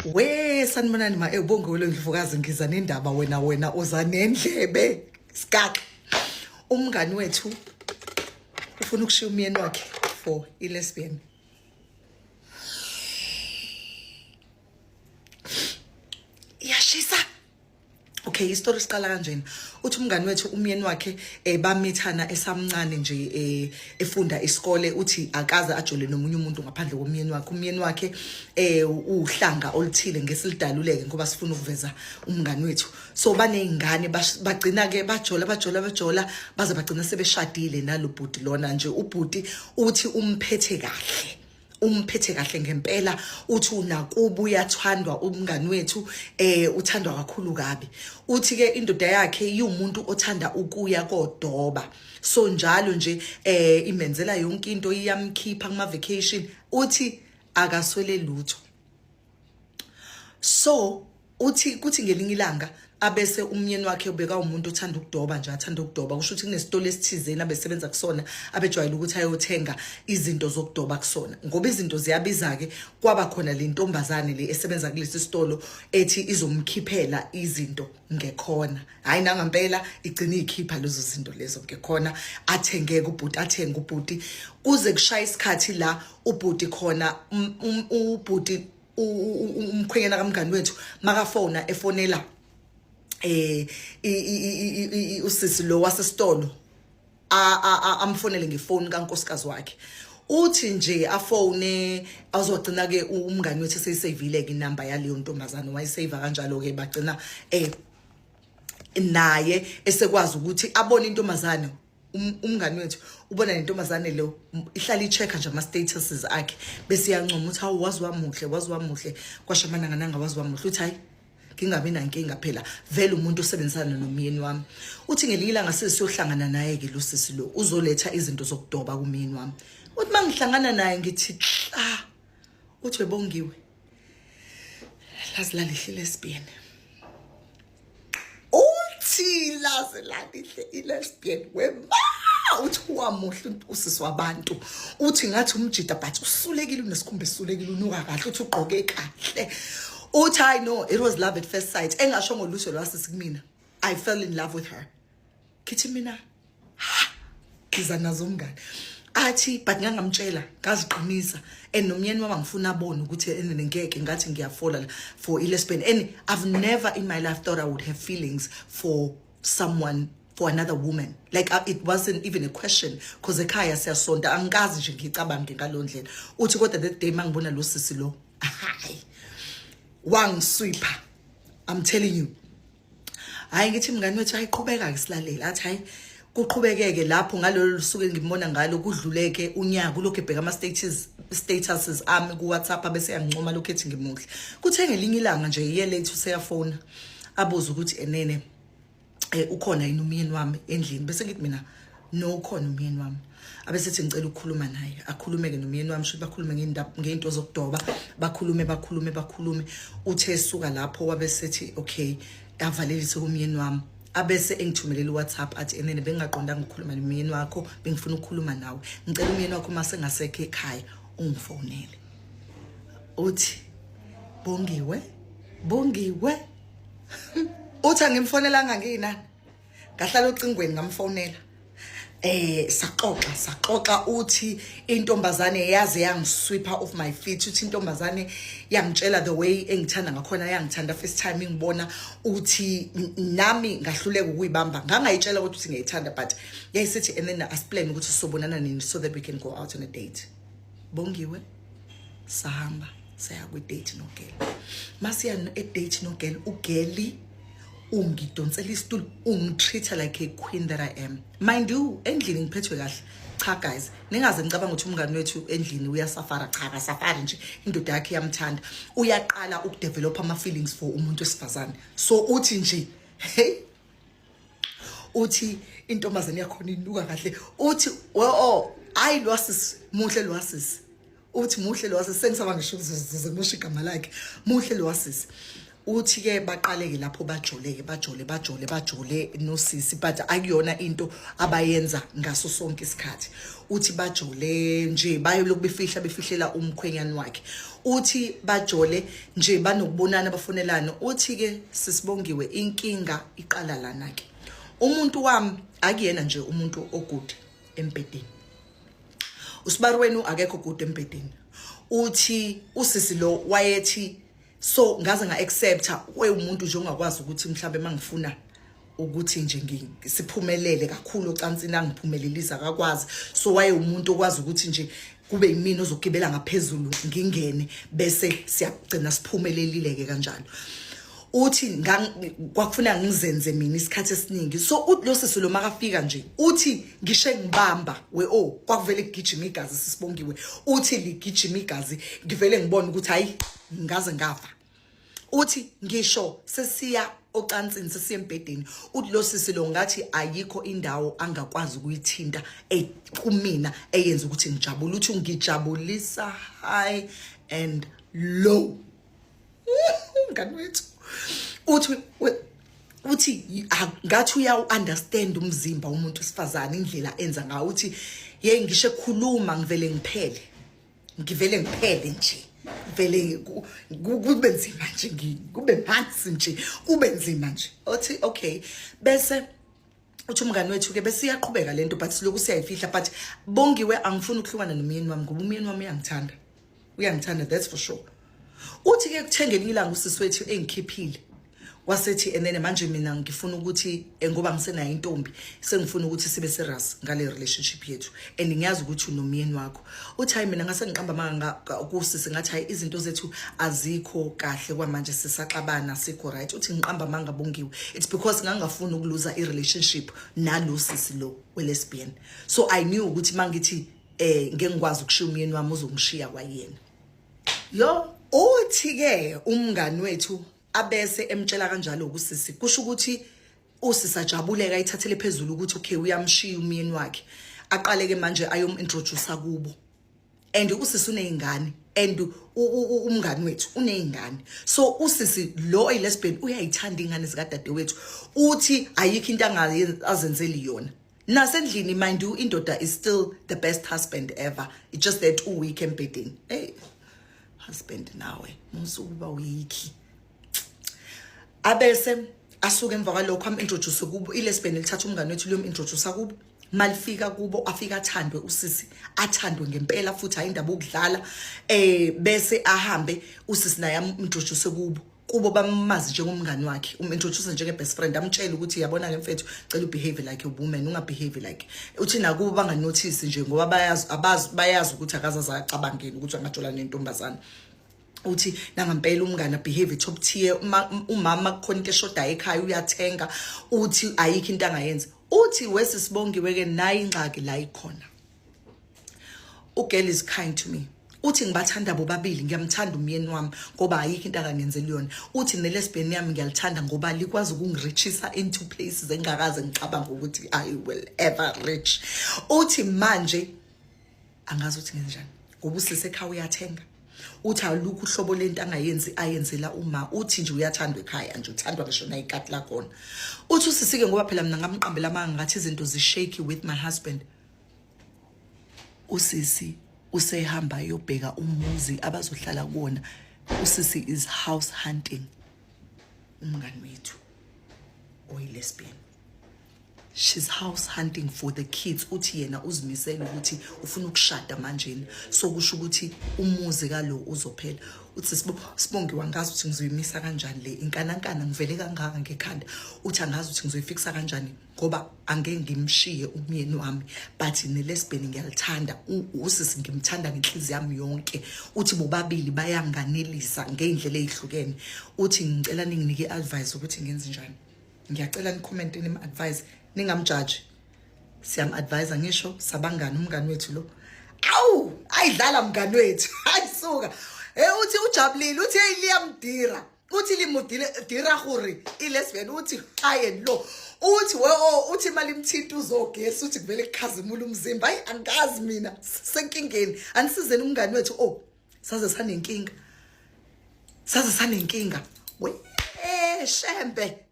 We sanibonani ma ewubonge ndlovukazi ngiza nendaba wena wena uza nendlebe skak. Umngani wethu ufuna ukushiya umyeni wakhe for i-lesbian. Iyashisa. Okay, isitori siqala kanjena. Uthi umngani wethu umyeni wakhe bamithana esamncane nje efunda isikole, uthi akaze ajole nomunye umuntu ngaphandle komyeni wakhe. Umyeni wakhe uhlanga oluthile ngesilidaluleke ngoba sifuna ukuveza umngani wethu. So banezingane bagcina ke bajola bajola bajola baze bagcina sebeshadile nalobhuti lona nje. Ubhuti uthi umphethe kahle. Umphethe kahle ngempela, uthi unakubo uyathandwa umngani wethu, uthandwa kakhulu kabi. Uthi ke indoda yakhe iwumuntu othanda ukuya kodoba, so njalo nje imenzela yonke into, iyamkhipha kuma vacation, uthi akaswele lutho. So uthi kuthi ngelinye ilanga abese umyeni wakhe ubeka umuntu othanda ukudoba nje, athanda ukudoba, kusho ukuthi kunesitolo esithizeni abesebenza kusona abejwayele ukuthi ayothenga izinto zokudoba kusona, ngoba izinto ziyabiza ke. Kwaba khona le ntombazane le esebenza kulesi sitolo ethi izomkhiphela izinto ngekhona. Hayi, nangampela igcina ikhipha lezo zinto lezo ngekhona, athengeke ubhuti, athenge ubhuti, kuze kushaya isikhathi la ubhuti khona ubhuti umkhwenyana kamngani wethu makafona efonela usisi lo wasesitolo, amfonele ngefoni kankosikazi wakhe. Uthi nje afone, azogcina ke umngani wethu eseyisavile ke inamba yaleyo ntombazane, wayisave kanjalo ke, bagcina naye esekwazi ukuthi abone intombazane. Umngani wethu ubona nentombazane lo ihlala i-check-a nje ama-statuses akhe, bese iyancoma ukuthi hawu, wazi wamuhle, wazi wamuhle, kwasho amananga nanga, wazi wamuhle. Uthi hayi, ngingabi nankinga phela, vele umuntu osebenzisana nomyeni wami. Uthi ngelinye ilanga sesiyohlangana naye-ke lo sisi lo uzoletha izinto zokudoba kumyeni wami. Uthi uma ngihlangana naye ngithi kla, uthi webongiwe, lazi lalihle lesbian. Uthi laze lalihle i-lesbian wema. Uthi wamuhle usisi wabantu, uthi ngathi umjida but usulekile, unesikhumba esulekile, unuka kahle, uthi ugqoke kahle. Uthi I know it was love at first sight, engasho ngoluso lwasisi kumina. I fell in love with her. Kithi mina ngiza nazo umngane athi, but ngangamtshela ngaziqinisa, and nomyeni wami angifuna abone ukuthi ene ngeke ngathi ngiyafola la for i-lesbian, and I've never in my life thought I would have feelings for someone, for another woman. Like it wasn't even a question because ekhaya siyasonta, angikazi nje ngicabange ngalo ndlela. Uthi kodwa that day mangibona lo sisi lo, hayi, wangiswipha, I'm telling you. Hayi, ngithi mngani wethu, ayiqhubeka ke silalela. Athi hayi, kuqhubekeke lapho ngalolu suku engibona ngalo, kudluleke unyaka ulokhu ebheka ama statuses ami ku WhatsApp, bese yangincoma lokhu ethi ngimuhle. Kuthe ngelinye ilanga nje iye late useyafona, abuza ukuthi enene ukhona yini umyeni wami endlini, bese ngithi mina no, ukhona umyeni wami. Abesethi ngicela ukukhuluma naye, akhulume ke nomyeni wami, shuthi bakhulume ngendaba, ngento zokudoba, bakhulume bakhulume bakhulume. Uthe suka lapho wabesethi okay, avalelise kumyeni wami, abese engithumelela uWhatsApp athi enene bengingaqondanga ukukhuluma nomyeni wakho, bengifuna ukukhuluma nawe, ngicela umyeni wakho uma sengasekho ekhaya ungifonele. Uthi Bongiwe, Bongiwe, uthi angimfonelanga nginani, ngahlala ocingweni ngamfonela, saxoxa saxoxa. Uthi intombazane yaze yangisweepa off my feet. Uthi intombazane yangitshela the way engithanda ngakhona, yangithanda first time ingibona. Uthi nami ngahluleka ukuyibamba, ngangayitshela ukuthi ngiyayithanda, but yayisithi and then asiplan ukuthi sizobonana nini so that we can go out on a date. Bongiwe, sahamba saya kwi-date nogirl. Masiya e-date nogirl, ugirl ungidonsela isitulo, ungitreat like a queen that I am. Mind you, endlini ngiphethwe kahle. Cha guys, ningaze ngicabanga ukuthi umngani wethu endlini uyasafara. Cha, akasafari nje, indoda yakhe iyamthanda. Uyaqala ukudevelop ama feelings for umuntu wesifazane. So uthi nje hey, uthi intombazane yakhona inuka kahle. Uthi oh, ayi, lwasisi muhle, lwasisi, uthi muhle lwasisi, sengisaba ngisho ukuze ngisho igama lakhe, muhle lwasisi. Uthi ke baqaleke lapho bajoleke, bajole, bajole, bajole nosisi, but akuyona into abayenza ngaso sonke isikhathi. Uthi bajole nje, bayolokhu befihla, befihlela umkhwenyana wakhe. Uthi bajole nje, banokubonana, bafonelana. Uthi ke sisibongiwe, inkinga iqala lana ke. Umuntu wami akuyena nje umuntu ogood embhedeni, usibari wenu akekho good embhedeni. Uthi usisi lo wayethi so ngaze nga-accepta umuntu nje ongakwazi ukuthi mhlawumbe mangifuna ukuthi nje siphumelele kakhulu ocansini, angiphumelelisa, akakwazi. So waye umuntu okwazi ukuthi nje kube yimina ozogibela ngaphezulu, ngingene, bese siyagcina siphumelelile ke kanjalo. Uthi kwakufuna ngizenze mina isikhathi esiningi. So uthi lo sisi lo makafika nje, uthi ngishe ngibamba we, oh, kwakuvele kugijima igazi. Sisibongiwe, uthi ligijima igazi, ngivele ngibone ukuthi hayi, ngaze ngafa. Uthi ngisho sesiya ocansini, sesiya embhedeni, uthi lo sisi lo ngathi ayikho indawo angakwazi ukuyithinta kumina eyenza ukuthi ngijabule. Uthi ngijabulisa high and low. Mngani wethu uthi ngathi uyawu-understand umzimba umuntu wesifazane, indlela enza ngawo. Uthi ye ngisho ekhuluma ngivele ngiphele, ngivele ngiphele nje, vele kube nzima nje, kube phansi nje, kube nzima nje. Uthi okay, bese uthi umngani wethu ke bese iyaqhubeka lento, but siloku siyayifihla. But Bongiwe, angifuni ukuhlukana nomyeni wami ngoba umyeni wami uyangithanda, uyangithanda, that's for sure. Uthi ke kuthe ngelinye ilanga usisi wethu engikhiphile, wasethi and then manje mina ngifuna ukuthi ngoba ngisenayo intombi, sengifuna ukuthi sibe serious ngale relationship yethu and ngiyazi ukuthi unomyeni wakho. Uthi hayi, mina ngase ngiqamba amanga kusisi, ngathi hayi, izinto zethu azikho kahle kwamanje, sisaxabana, sikho right. Uthi ngiqamba amanga, Bongiwe, it's because ngangafuni ukuluza i-relationship nalo sisi lo we-lesbian. So I knew ukuthi mangithi ngeke ngikwazi ukushiya umyeni wami, uzongishiya kwayena. Yo, uthi ke umngani wethu abese emtshela kanjalo kusisi, kusho ukuthi usisi ajabuleka, ayithathele phezulu ukuthi okay, uyamshiya umyeni wakhe. Aqale ke manje ayom-introduce kubo, and usisi uneyingane and umngani wethu uneyingane. So usisi lo oyi-lesbian uyayithanda ingane zikadadewethu. Uthi ayikho into azenzeli yona nasendlini. Mind you, indoda is still the best husband ever, it's just that uweak embhedeni. Hey husband, nawe musukuba weak. Abese asuke emva kwalokho am-introduce kubo. I-lesbian lithatha umngane wethu liyom-introduce kubo. Malifika kubo, afika athandwe usisi, athandwe ngempela futhi, hayi indaba okudlala. Bese ahambe usisi naye am-introduce kubo. Kubo bamazi njengomngani wakhe, um-introduce njenge-best friend, amtshele ukuthi yabona ke mfethu, cela ubehave like a woman, ungabehave like. Uthi nakubo banganothisi nje ngoba bayazi, abazi, bayazi ukuthi akazaze acabangeni ukuthi angajola nentombazane. Uthi nangampela umngane behave top tier. Umama kukhona into eshodayo ekhaya, uyathenga. Uthi ayikho into angayenza. Uthi wesisibongiwe ke, nayi ingxaki la ikhona. Ugirl is kind to me. Uthi ngibathanda bobabili, ngiyamthanda umyeni wami ngoba ayikho into akangenzeli yona. Uthi ne-lesbian yami ngiyalithanda ngoba likwazi ukungireachisa into places engingakaze ngicabanga ukuthi I will ever reach. Uthi manje angazi ukuthi ngenzenjani ngoba usisi ekhaya uyathenga. Uthi alukho uhlobo lento angayenzi ayenzela uma. Uthi nje uyathandwa ekhaya nje, uthandwa ngisho nayikati lakhona. Uthi usisi-ke ngoba phela mina ngamqambela amanga ngathi izinto zishaky with my husband, usisi usehamba yobheka umuzi abazohlala kuwona. Usisi is house hunting. Umngani wethu oyi-lesbian, she's house hunting for the kids. Uthi yena uzimisele ukuthi ufuna ukushada manjena, so kusho ukuthi umuzi kalo uzophela. Uthi Sibongiwe, angazi ukuthi ngizoyimisa kanjani le inkanankana, ngivele kangaka ngekhanda. Uthi angazi ukuthi ngizoyifikisa kanjani ngoba angeke ngimshiye umyeni wami, but ne-lesbian ngiyalithanda. Usisi ngimthanda ngenhliziyo yami yonke. Uthi bobabili bayanganelisa ngey'ndlela ey'hlukene. Uthi ngicela ninginike i-advice ukuthi ngenze njani. Ngiyacela nicommente, nim-advise, ningamjaji. Siyam-advise ngisho sabangani umngani wethu lo. Awu, ayidlala mngani wethu, ayisuka. Hey, uthi ujabulile, uthi hey, liyamdira. Uthi limudile dira gore i-lesbian. Uthi hayi lo, uthi we oh, uthi imali imthinta uzogesi, uthi kuvele kukhazimula umzimba. Hayi, angazi mina, senkingeni. Anisizeni umngani wethu. Oh, saze sanenkinga, saze sanenkinga we. Shembe.